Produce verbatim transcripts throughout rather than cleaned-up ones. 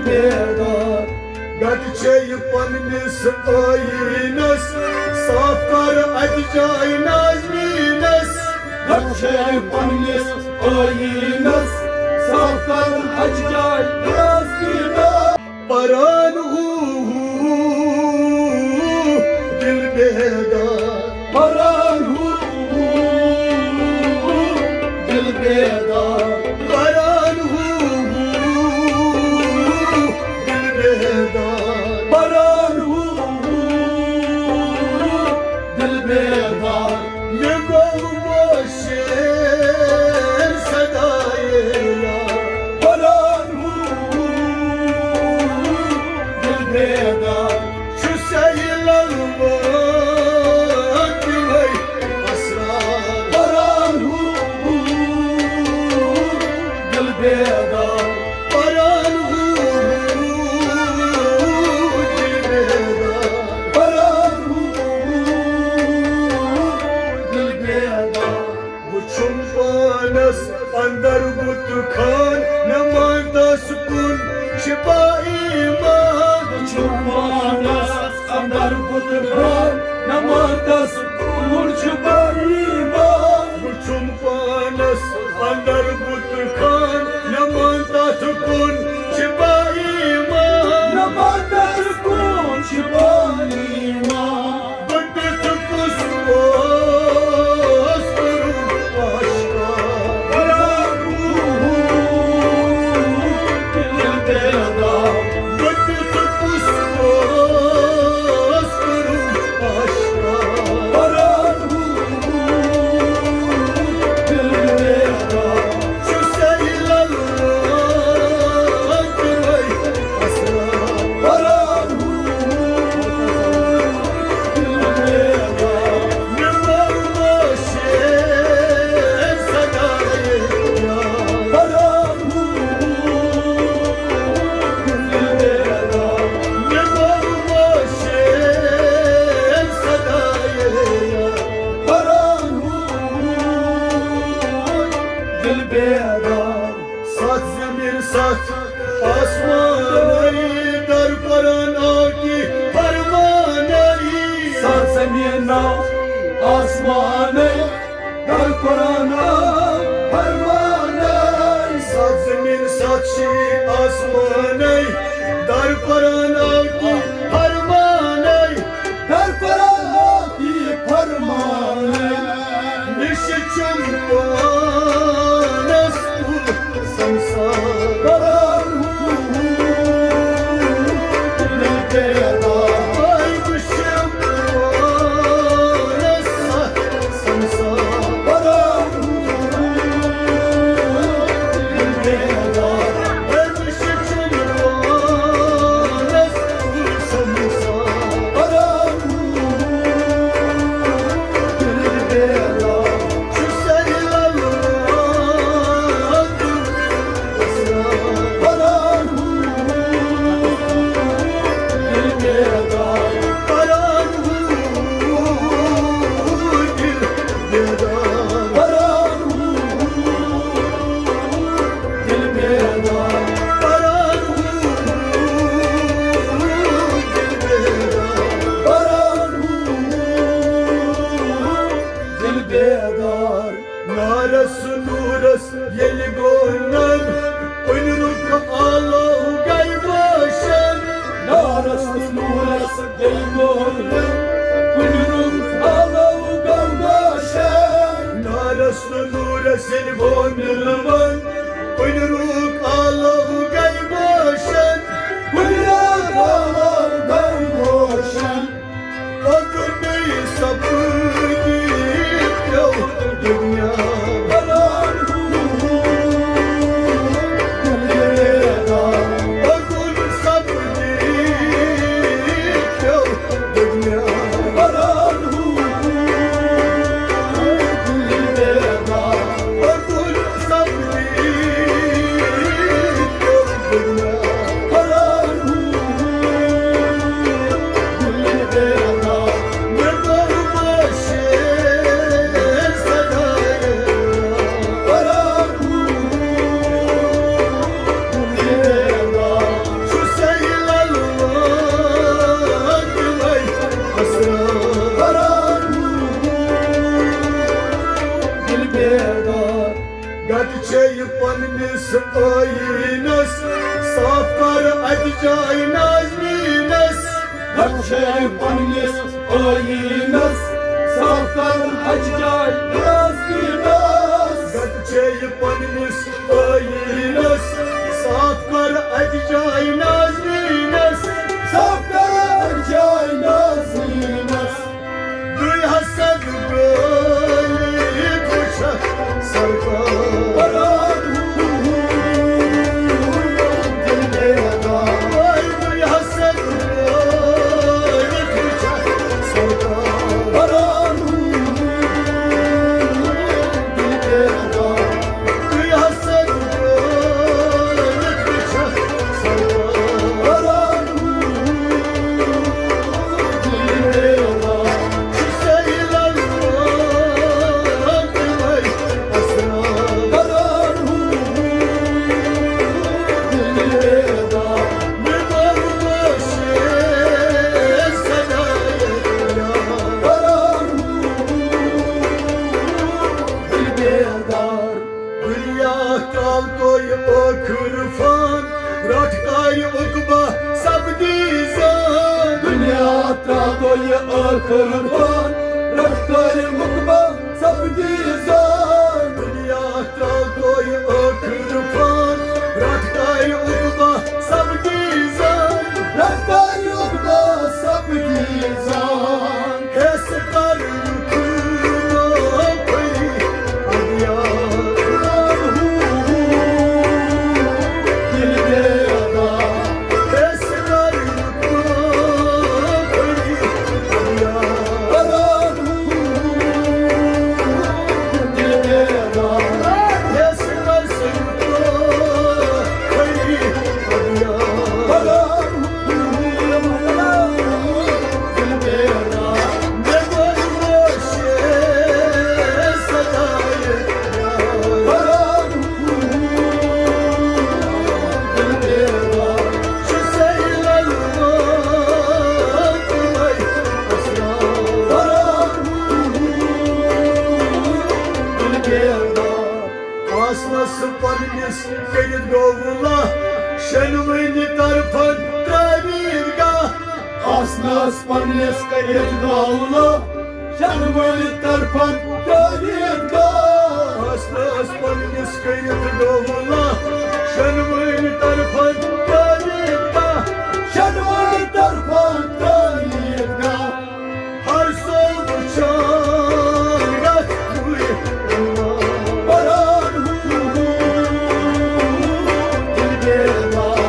بیدار۔ گٹہٕ چھے پننِس ٲیٖنس، صاف کر اتہِ جاے نازنیٖنس۔ گٹہٕ چھے پننِس ٲیٖنس، صاف کر اتہِ جاے نازنیٖنس۔ پران ہو، ہو، ہو، دل بیدار۔ پران ہو، ہو، ہو، دل بیدار۔ پران ہو، ہو، ہو، دل بیدار۔ پران ہو، ہو، ہو، دل بیدار۔ مےٚ گوٚو بوشے شیر صدایے یار۔ قرآن ہو دل بیدار۔ چھُ سیلن وٲتۍ وٲے اسرار۔ قرآن ہو دل بیدار۔ قرآن ہو دل بیدار۔ قرآن ہو دل بیدار۔ وُچھُم پانس اندر بُت خان، نہ مانتس کُن چھُ با ایمان۔ وُچھُم پانس اندر بُت خان، نہ مانتس کُن چھُ با ایمان۔ وُچھُم پانس اندر بُت خان، نہ مانتس کُن چھُ با ایمان۔ نہ مانتس کُن چھُ با ایمان۔ بہٕ کیُتھ کُس اوس کوٚرُم آشکار۔ بہٕ کیُتھ کُس اوس کوٚرُم آشکار۔ دل بیدار۔ ستھ زمین ستھ آسمانٕے در قرآن آو کی فرمانٕے۔ ستھ زمین نو آسمانٕے در قرآن آو فرمانٕے۔ ستھ زمین ستھ شی آسمانٕے در قرآن آو کی فرمانٕے۔ در قرآن آو کی فرمانٕے۔ مےٚ چھُ چون پانس کُن سمسار۔ قرآن ہو دل بیدار۔ بہٕ وٕچھِ پانس سمسار۔ قرآن ہو دل بیدار۔ بہٕ وٕچھِ چون پانس کُن سمسار۔ قرآن دل بیدار۔ نارس نورس ییٚلہِ گوٚو نن، کُنہِ رُخ آلو گٔے وٲشن۔ نارس نورس ییٚلہِ گوٚو نن، کُنہِ رُخ آلو گٔے وٲشن۔ نارس نورس ییٚلہِ گوٚو نن، کُنہِ رُخ آلو گٔے وٲشن۔ کُنہِ رُخ آلو گٔے وٲشن۔ پکُن سپدی پیو دنیا۔ پکُن سپدی پیو دنیا۔ پکُن سپدی چھے پننِس ٲیٖنس، صاف کر اتہِ جاے نازنیٖنس۔ گۄڈٕ چھے پننِس ٲیٖنس، صاف کر اتہِ جاے نازنیٖنس۔ گۄڈٕ چھے پننِس ٲیٖنس، صاف کر اتہِ جاے نازنیٖنس۔ صاف کر اتہِ جاے نازنیٖنس۔ دوی حسد گٲلِتھ وٕچھکھ سرکار۔ دوی حسد گٲلِتھ وٕچھکھ سرکار۔ دوی حسد گٲلِتھ وٕچھکھ سرکار۔ دُنیا ترٛاو تۄہہِ ٲخٕر فان، رٹھ کارِ عقبہ سپدی زان۔ دُنیا ترٛاو تۄہہِ ٲخٕر فان، رٹھ کارِ عقبہ سپدی زان۔ دُنیا ترٛاو تۄہہِ ٲخٕر فان، رٹھ کارِ عقبہ سپدی زان۔ رٹھ کارِ عقبہ سپدی زان۔ حصہٕ کر یُتھ نوکری اَدیار۔ دِل بیدار۔ حصہٕ کر یُتھ نوکری اَدیار۔ دِل بیدار۔ حصہٕ کر سُہ یُتھ نوکری اَدیار۔ آسنس پننِس کٔرِتھ گوٚو لہہ، شنوٕنہِ طرفن ترٲوِتھ گاہ۔ آسنس پننِس کٔرِتھ گوٚو لہہ، شنوٕنہِ طرفن ترٲوِتھ گاہ۔ آسنس پننِس کٔرِتھ گوٚو لہہ، شنوٕنہِ طرفن ترٲوِتھ گاہ۔ شنوٕنہِ طرفن ترٲوِتھ گاہ۔ ہر سو وٕچھان گژھوٕے پران ہُہ دِل بیدار۔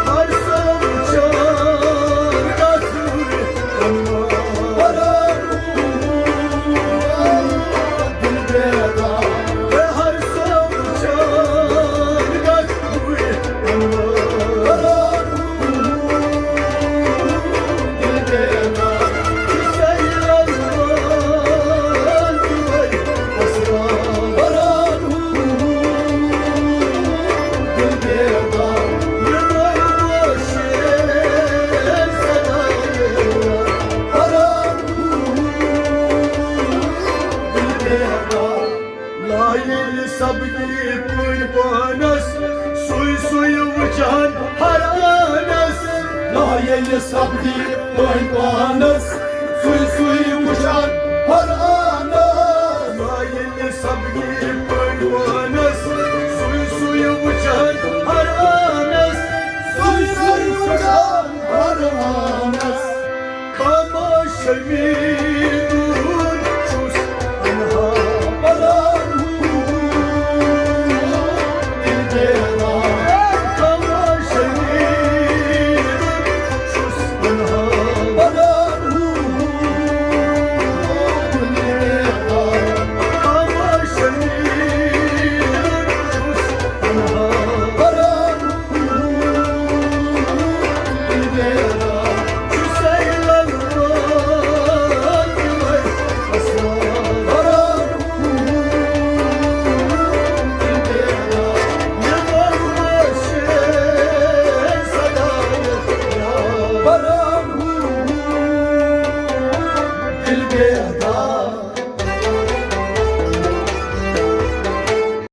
ہر سو وٕچھان گژھوٕے پران ہُہ دِل بیدار۔ ہر سو وٕچھان گژھوٕے پران لا ییٚلہِ سپدی پٔرۍ پانس، سُے سُے وٕچھان ہر آنس۔ لا ییٚلہِ سپدی پٔرۍ پانس، سُے سُے وٕچھان ہر آنس۔ لا ییٚلہِ سپدی پٔرۍ پانس، سُے سُے وٕچھان ہر آنس۔ سُے سُے وٕچھان ہر آنس۔ خاموش شمیٖرُن چھُس تنہا پران ہُہ دِل بیدار۔ خاموش شمیٖرُن چھُس تنہا پران ہُہ دِل بیدار۔ خاموش شمیٖرُن چھُس تنہا پران